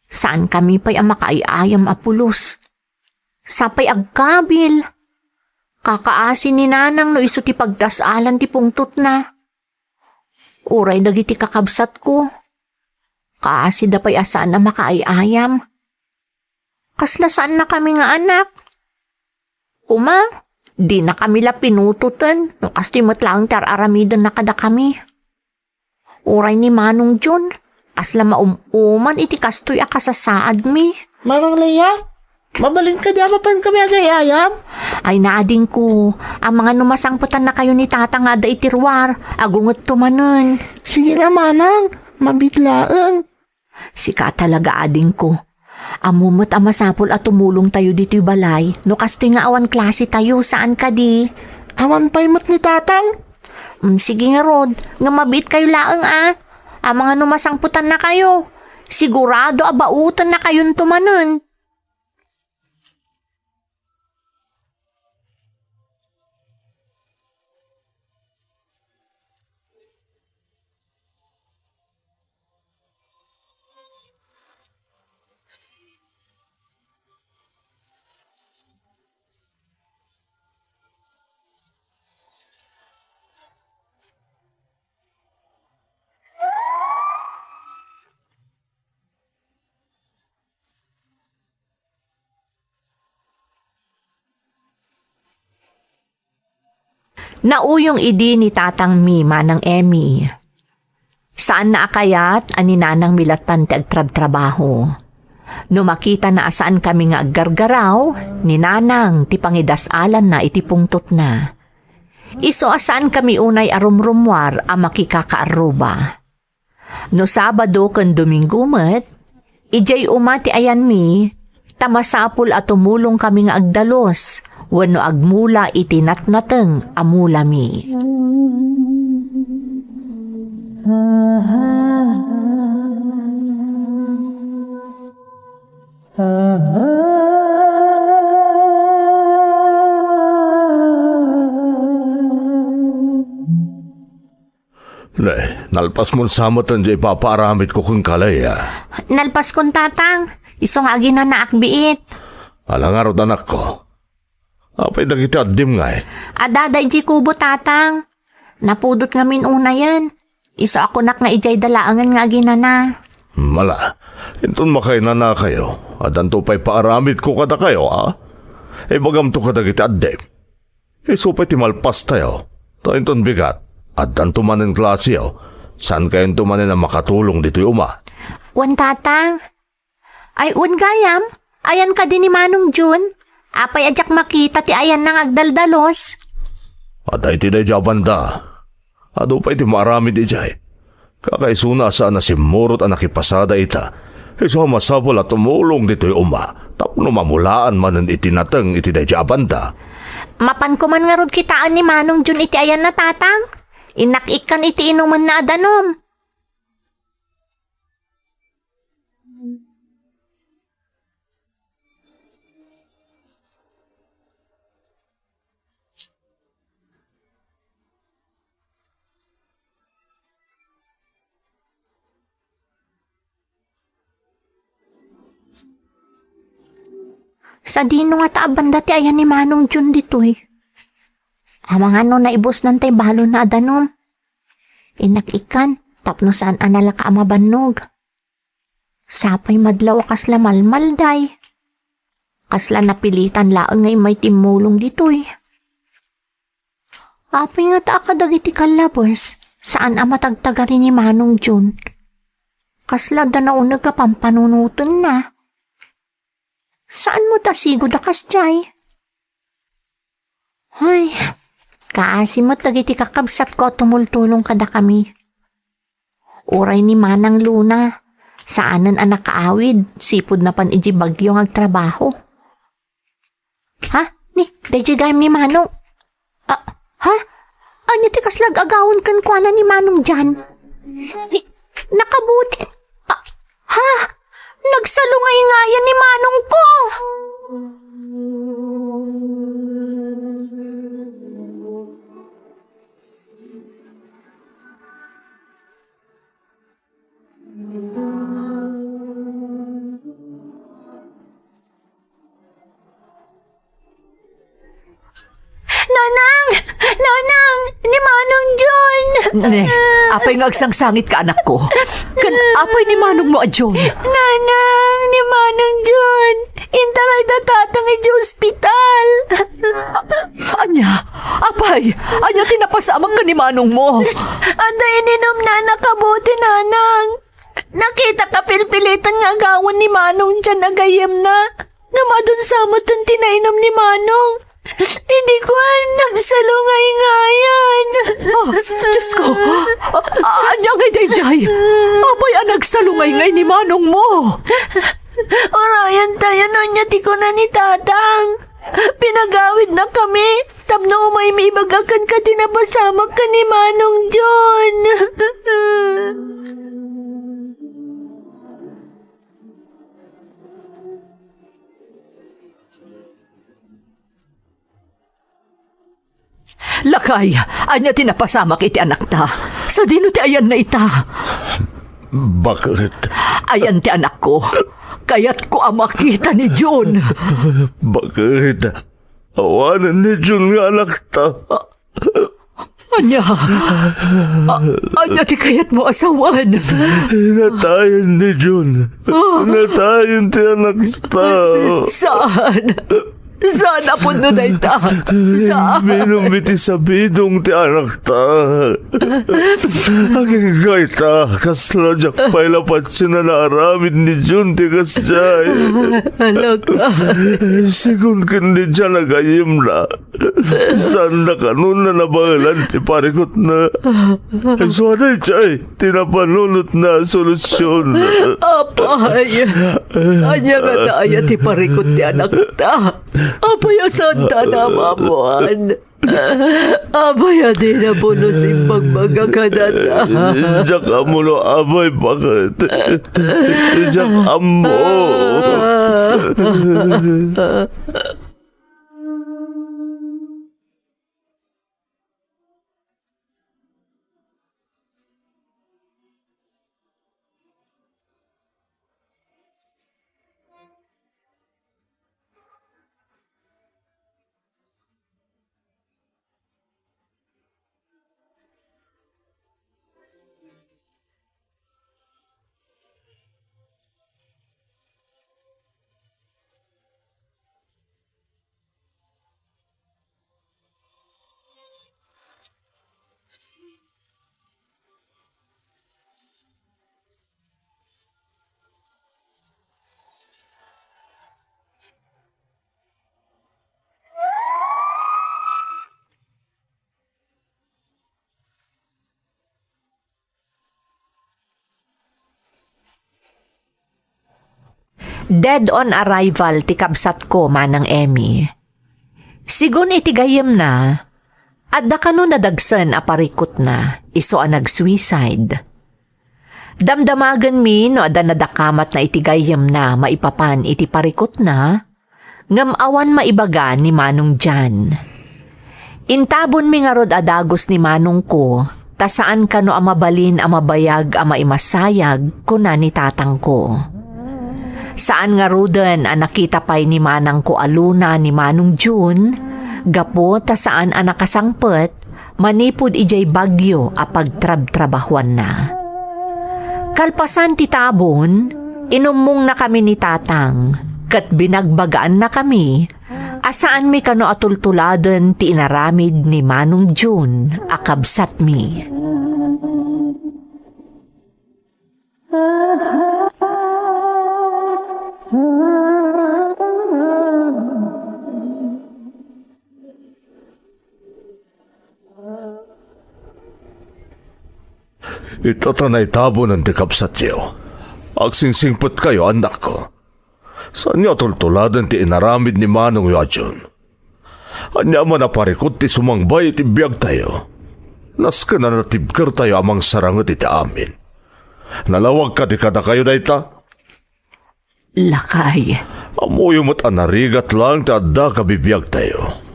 Saan kami pay a makaay-ayam a pulos. Sapay agkabil. Kakaasi ni Nanang no isu ti pagdas-alan ti pungtotna. Uray dagiti kakabsatko, kaasida pay a saan a makaay-ayam. Kasla saannakami nga anak. Koma, dinakami la pinutoten no kastoy met laeng ti ar-aramidenda kadakami. Uray ni Manong Jun, kasla maum-uman iti kastoy a kasasaadmi. Manang Lea, mabalin kadi a mapankami agay-ayam? Ay, naadingko, amangan no masangpetannakayo ni Tata nga adda iti ruar, agungetto manen. Sige la, Manang, mabiit laeng. Sika talaga, adingko. Ammo met a masapul a tumulongtayo ditoy balay no kastoy nga awan klasetayo, saan kadi? Awan pay met ni Tatang. Mm, sige ngarud, nga mabiitkayo laeng a. Amangan no masangpetannakayo. Sigurado a bautennakayonto manen. Nauyong idi ni tatangmi, Manang Emmy. Saanna a kayat a ni nanangmi lattan ti agtrabtrabaho. No makitana a saankami nga aggargaraw, ni nanang ti pangidas-alanna iti pungtotna. Isu a saankami unay a rumrummuar a makikakaarruba. No Sabado ken Domingo met, idiay uma ti ayanmi, ta masapul a tumulongkami nga agdalus wenno agmula iti natnateng a mulami. Ne, nalpasmon sa met diay ipapaaramidko kenka, Leia. Nalpaskon, Tatang. Isu nga aginanaak biit. Ala ngarud, anakko. Apay dagiti addim ngay? Adda idiay kubo, Tatang. Napudot ngamin unayen. Isu a kunak nga idiay da laengen nga aginana. Mala, inton makainanakayo, addanto pay paaramidko kadakayo, a? Ibagamto kadagiti addim. Isu pay ti malpastayo. Ta inton bigat, addanto manen klaseyo. Saankayonto manen a makatulong ditoy uma. Wen, Tatang. Ay, wen gayam, ayan kadi ni Manong Jun? Apay a diak makita ti ayanna nga agdaldalos? Adda iti daydiay a banda. Adu pay ti maaramid idiay. Kakaisuna a saan a simmurot a nakipasada ita. Isu a masapul a tumulong ditoy uma tapno mamulaan manen iti nateng iti daydiay a banda. Mapanko man ngarud kitaen ni Manong Jun iti ayanna, Tatang. Innak ikkan iti inumenna a danum. Sadino ngata a banda ti ayan ni Manong Jun ditoy? Amangan no naibusnan tay balonna a danum. Innak ikkan, tapno saan a nalaka a mabannog. Sapay madlaw a kasla malmalday. Kasla napilitan laeng nga immay timmulong ditoy. Apay ngata a kadagiti kallabes, saan a matagtagari ni Manong Jun? Kasla adda nauneg a pampanunotenna. Saan met a sigud a kasdiay? Ay, kaasi met dagiti kakabsatko a tumultulong kadakami. Uray ni Manang Luna, saanen a nakaawid, sipud napan idiay bagyo nga agtrabaho. Ha? Ni, daydiay gayam ni Manong. Ah, ha? Ania ti kasla ag-agawon kenkuana ni Manong Jan? Ni, nakabuti. Ah, ha? Nagsalungayngayan ni Manongko! Nanang! Nanang! Ni Manong John! Ne, apay nga agsangsangit ka, anakko? Ken apay ni manongmo a John? Nanang, ni Manong John! Intaray da tatang iti ospital! Ania? Apay? Ania ti napasamak ken ni manongmo? Adda ininumna a nakabuti, Nanang. Nakitaka pilpilitan nga agawon ni Manong John a gayyemna. Ngem adun sa metten ti nainum ni Manong. Idi kuan, nagsalungayngayan. Ah, Diyos ko! Ah, ah, ania ngay daydiay? Apay a nagsalungayngayan ni manongmo? Urayan tayo no ania ti kuna ni Tatang. Pinagawidna kami tapno umaymi ibaga kenka ti napasamak ken ni Manong John. Lakay, ania ti napasamak iti anakta? Sadino ti ayanna ita? Baket. Ayan ti anakko. Kayatko a makita ni John. Baket. Awanen ni John nga anakta. Ania? A-, ania ti kayatmo a sawen? Natayen ni John. Ah. Natayen ti anakta. Saan? Saan a pudno dayta? Saan? Minum iti sabidong ti anakta. Agingga ita, kasla diak pay la patien a naaramid ni Jun ti kasdiay. Alak. Sigun ken ni Jan a gayyemna, saanda kanonna nabaelan ti parikutna. Isu a daydiay ti napanunotna a solusion. Apay, ania ngata aya ti parikut ti anakta? Apay a saanta a naammoan? Apay a dina puno simbagbaga kadata? Diak ammo no apay baket. Diak ammo. Dead on arrival ti kabsatko, Manang Emmy. Sigun iti gayyemna, adda kano nadagsen a parikutna, isu a nag-suicide. Damdamagenmi no adda nadakamatna iti gayyemna maipapan iti parikutna, ngem awan maibaga ni Manong Jan. Intabonmi ngarud a dagus ni manongko, ta saan kano a mabalin a mabayag a maimasayag, kuna ni tatangko. Saan ngaruden a nakita pay ni manangko a luna ni Manong Jun, gapu ta saan a nakasangpet manipud idiay bagyo a pagtrabtrabahuanna. Kalpasan ti tabon, inummongnakami ni tatang, ket binagbagaannakami a saanmi kano a tultuladen ti inaramid ni Manong Jun a kabsatmi. Ita ta naitabonen ti kabsatyo. Agsingsingpetkayo, annakko. Saanyo a tultuladen ti inaramid ni manongyo a Jun. Ania man a parikut ti sumangbay iti biagtayo? Nasken a natibkertayo a mangsaranget iti amin. Nalawag kadi kadakayo dayta? Lakay. Ammoyo met a narigat laeng ti adda kabibiagtayo.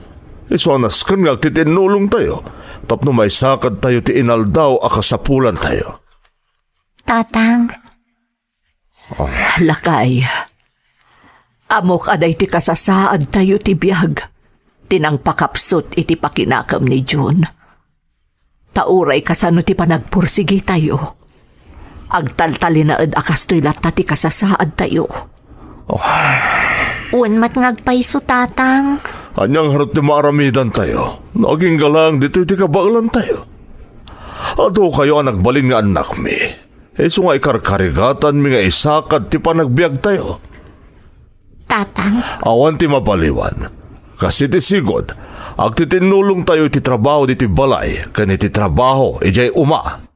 Isu a nasken nga agtitinnulongtayo tapno maisakadtayo ti inaldaw a kasapulantayo. Tatang. Lakay, ammok a daytoy kasasaadtayo ti biag ti nangpakapsut iti pakinakem ni Jun. Ta uray kasano ti panagpursigitayo, agtaltalinaed a kastoy latta ti kasasaadtayo. Oh. Wen met nga agpayso, Tatang. Ania ngarud ti maaramidantayo no agingga laeng ditoy ti kabaelantayo? Adukayo a nagbalin nga annakmi. Isu nga ikarkarigatanmi nga isakad ti panagbiagtayo. Tatang. Awan ti mabaliwan. Kas iti sigud, agtitinnulongtayo iti trabaho ditoy balay ken iti trabaho idiay uma.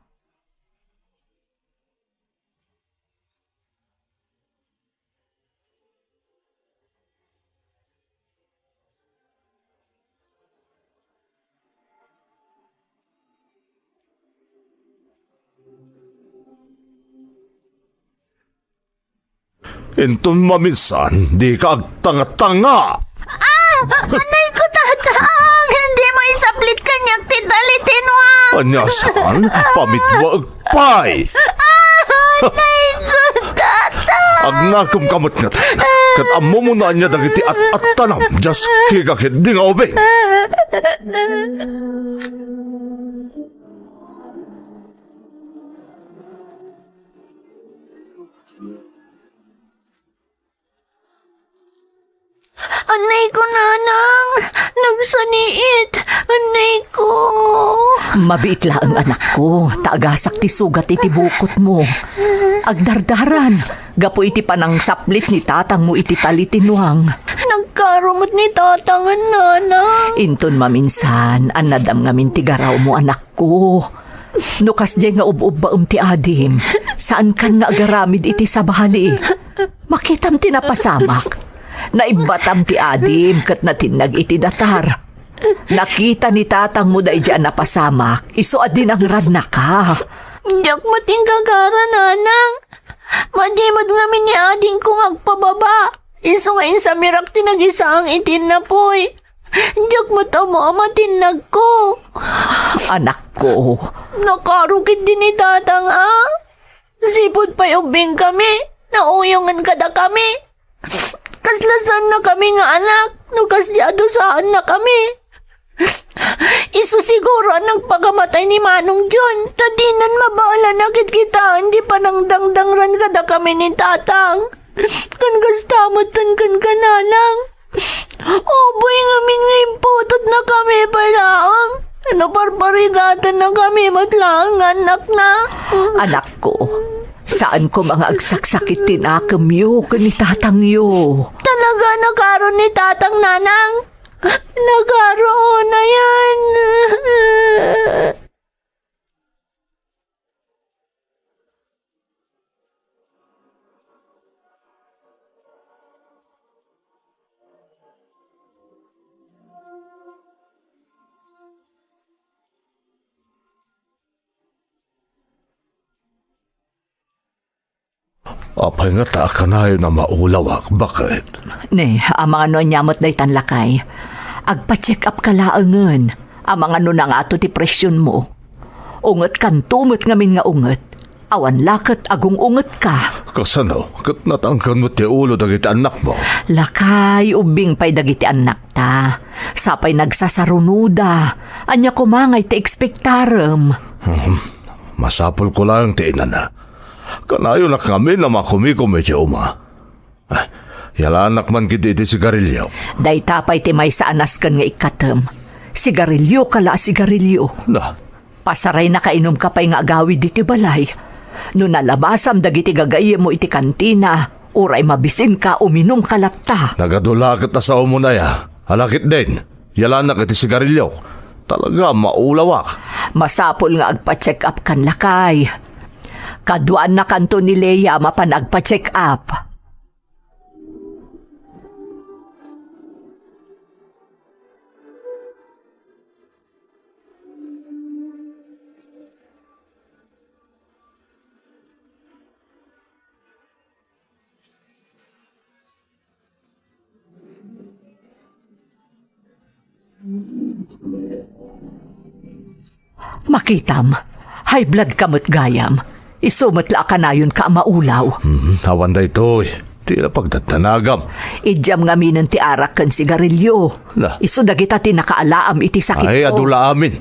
Inton maminsan, dika agtangatanga! Ah! Anay ko, Tatang! Hindi mo isaplit kaniak ti dalitinwa! Ania saan? Pamitwaek pay! Ah! Anay ko, Tatang! Agnakem ka met ngatan, ket ammom no ania dagiti at-attanam, diaskega ketdi nga ubing! Annayko, nanang! Nagsaniit! Annayko! Mabiit laeng, anakko, ta agasak ti sugat iti bukotmo. Agdardaran, gapu iti panangsaplit ni tatangmo iti talitinuang. Nagkaro met ni tatangan, nanang. Inton maminsan, annadam ngamin ti garawmo, anakko. No kasdiay nga ub-ubbaem ti adim, saankan nga agaramid iti sabali. Makitam ti napasamak. Naibbatam ti adim ket natinnag iti datar. Nakita ni tatangmo daydi a napasamak, isu a dinangradnaka. Diak met inggagara, nanang. Madi met ngamin ni adingko nga agpababa. Isu nga insamirak ti nagisaang iti napuy. Diak met ammo a matinnagko. Anakko. Nakaro ketdi ni tatang, a? Sipud pay ubbing kami, nauyongen kadakami. Kasla saanna kami nga anak, no kasdi a dusaanna kami. Isu siguro a nagpakamatay ni Manong John, ta dinan mabaelan a kitkitaen ti panangdangdangran kadakami ni tatang. Ken kasta met ken, ken kananang. Uboy ngamin nga imputotna kami pay laeng. No parparigatanna kami met laeng nga annakna. Anakko, saan koma nga agsaksakit ti nakemyo ken ni tatangyo. Talaga, nakaro ni tatang, nanang. Nakaro unayen. Apay ngata a kanayon a maulawak? Baket? Ne, amangan no ania met daytan, lakay. Agpa-check up ka laengen. Amangan no nangato ti presionmo. Ungetkanto met ngamin nga unget. Awan la ket agung-ungetka. Kasano? Ket natangken met ti ulo dagiti annakmo? Lakay, ubbing pay dagiti annakta. Sapay nagsasarunoda. Ania koma ngay ti ekspektarem? Hmm. Masapulko laeng ti inana. Kanayonak ngamin a makumikom iti uma. Ah, yalanak man ketdi iti sigarilio. Dayta pay ti maysa a nasken nga ikkatem. Sigarilioka la a sigarilio. Na. Pasarayna, kainumka pay nga agawid iti balay. No nalabasam dagiti gagayyemmo iti kantina, uray mabisinka, uminumka latta. Nagadu la ket a saomo aya. Ala ketdin, yalanak iti sigarilio. Talaga, maulawak. Masapul nga agpa-check up kan, lakay. Kaduaannakanto ni Lea a mapan agpa-check up. Makitam, high blood ka met gayam. Isu met la a kanayonka a maulaw. Hmm, awan daytoy. Ti la pagdaddanagam. Idiam ngaminen ti arak ken sigarilio. Na. Isu dagita ti nakaalaam iti sakitko. Ay, adu la amin.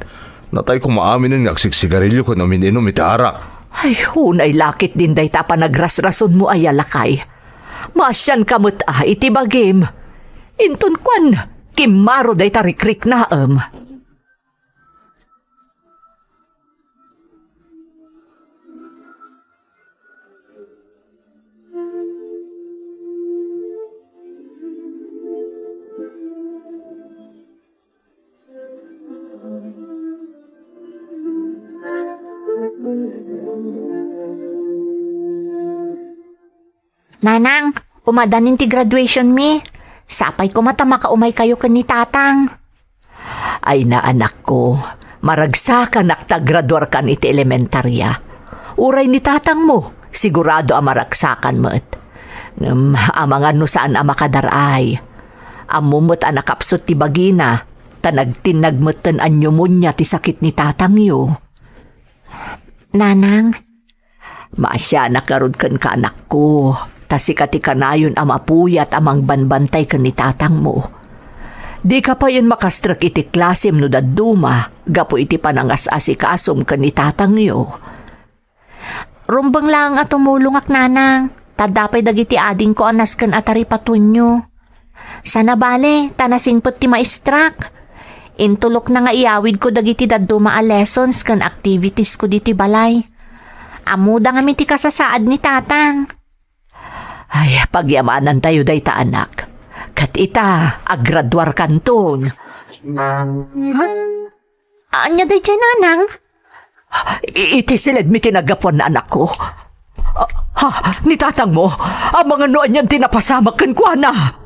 Natay koma aminen nga agsigsigarilio ken umin-inum iti arak. Ay, unay la ketdin dayta a panagrasrasonmo aya, lakay. Maasianka met a iti bagim. Inton kuan, kimmaro dayta rikriknaem. Nanang, umadanin ti graduation mi. Sapay koma ta makaumaykayo ken ni Tatang. Ay na, anakko, maragsakanak ta graduarkan iti elementaria. Uray ni tatangmo, sigurado a maragsakan met. Ngem amangan no saan a makadar-ay. Ammom met a nakapsut ti bagina, ta nagtinnag metten a pneumonia ti sakit ni tatangyo. Nanang, maasianak ngarud kenka, anakko, ta sika ti kanayon a mapuyat a mangbanbantay ken ni tatangmo. Dika payen makastrek iti klasem no dadduma gapu iti panangas-asikasom ken ni tatangyo. Rumbeng laeng a tumulongak, nanang, ta adda pay dagiti adingko a nasken a taripatonyo. Sana bale, ta nasingpet ti maestrak. Intulokna nga iyawidko dagiti dadduma a lessons ken activities ko ditoy balay. Ammoda ngamin ti kasasaad ni Tatang. Ay, pagyamanantayo dayta, anak. Ket ita, aggraduarkanton. Ania daydiay, Nanang? I-, iti siledmi ti naggapuan, anakko. Ah, ha, ni tatangmo, amangan no anian ti napasamak kenkuana.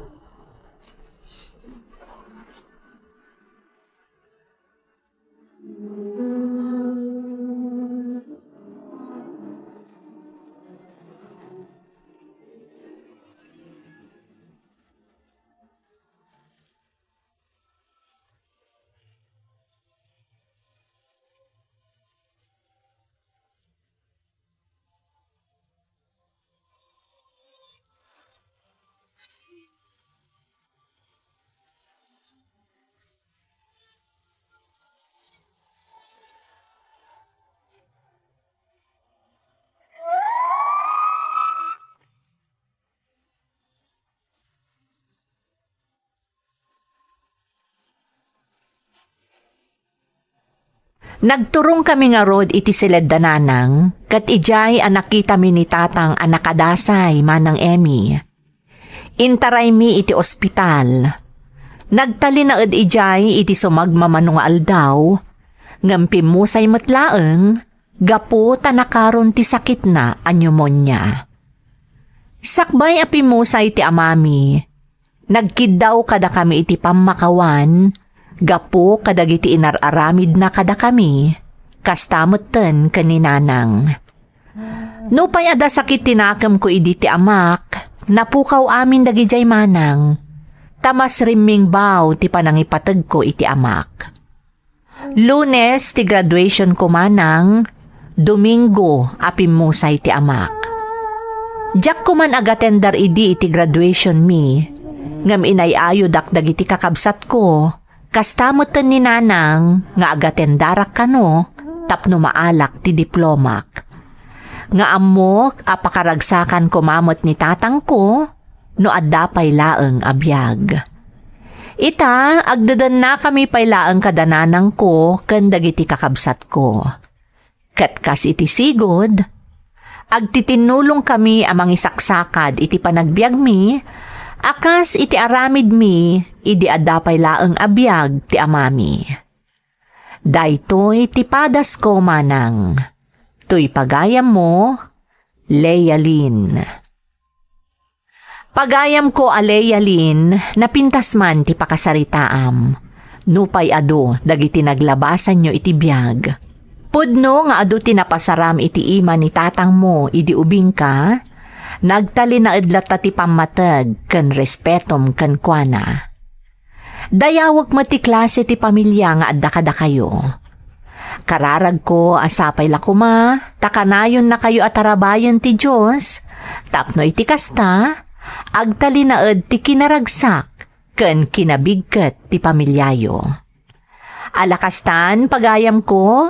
Nagturongkami ngarud iti siledda, Nanang, ket idiay a nakitami ni Tatang a nakadasay, Manang Emmy. Intaraymi iti ospital. Nagtalinaed idiay iti sumagmamano nga aldaw, ngem pimmusay met laeng gapu ta nakaron ti sakitna a pneumonia. Sakbay a pimmusay ti amami, nagkiddaw kadakami iti pammakawan gapu kadagiti inar-aramidna kadakami, kasta metten ken ni Nanang. Nupay adda sakit ti nakemko idi ti amak, napukaw amin dagidiay, Manang, ta masrimmingbaw ti panangipategko iti amak. Lunes ti graduationko, Manang, Domingo a pimmusay ti amak. Diak koman agatendar idi iti graduationmi, ngem inay-ayodak dagiti kakabsatko, kasta metten ni Nanang nga agatendarak kano tapno maalak ti diplomak. Nga ammok a pakaragsakan koma met ni tatangko no adda pay laeng a biag. Ita, agdedennakami pay laeng kada nanangko ken dagiti kakabsatko. Ket kas iti sigud, agtitinnulongkami a mangisaksakad iti panagbiagmi a kas iti aramidmi idi adda pay laeng a biag ti amami. Daytoy ti padasko, Manang. Toy pagayammo, Lealyn. Pagayamko a Lealyn, napintas man ti pakasaritaam. Nupay adu dagiti naglabasanyo iti biag. Pudno nga adu ti napasaram iti ima ni tatangmo idi ubingka, nagtalinaed latta ti pammateg ken respetom kenkuana. Dayawek met ti klase ti pamilia nga adda kadakayo. Kararagko a sapay la koma ta kanayonnakayo a tarabayen ti Dios, tapno iti kasta, agtalinaed ti kinaragsak ken kinabigket ti pamiliayo. Ala kastan, pagayamko,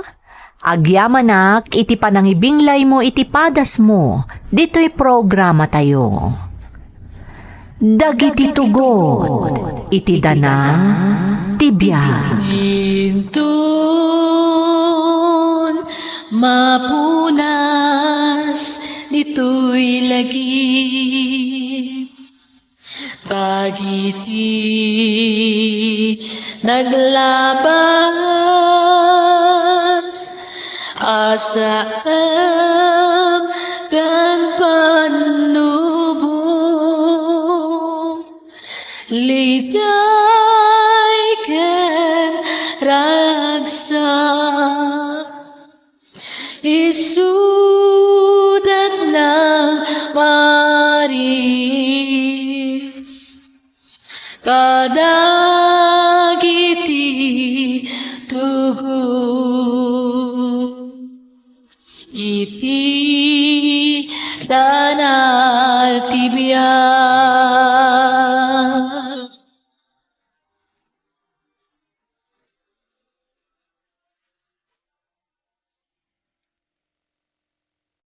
agyamanak iti panangibinglaymo iti padasmo ditoy programatayo. Dagiti tugot iti dana ti biag. Inton mapunas ditoy lagip, dagiti naglabas a saem ken pannubo, liday ken ragsak. Isudat nang maris kadagiti tugot iti dana ti biag.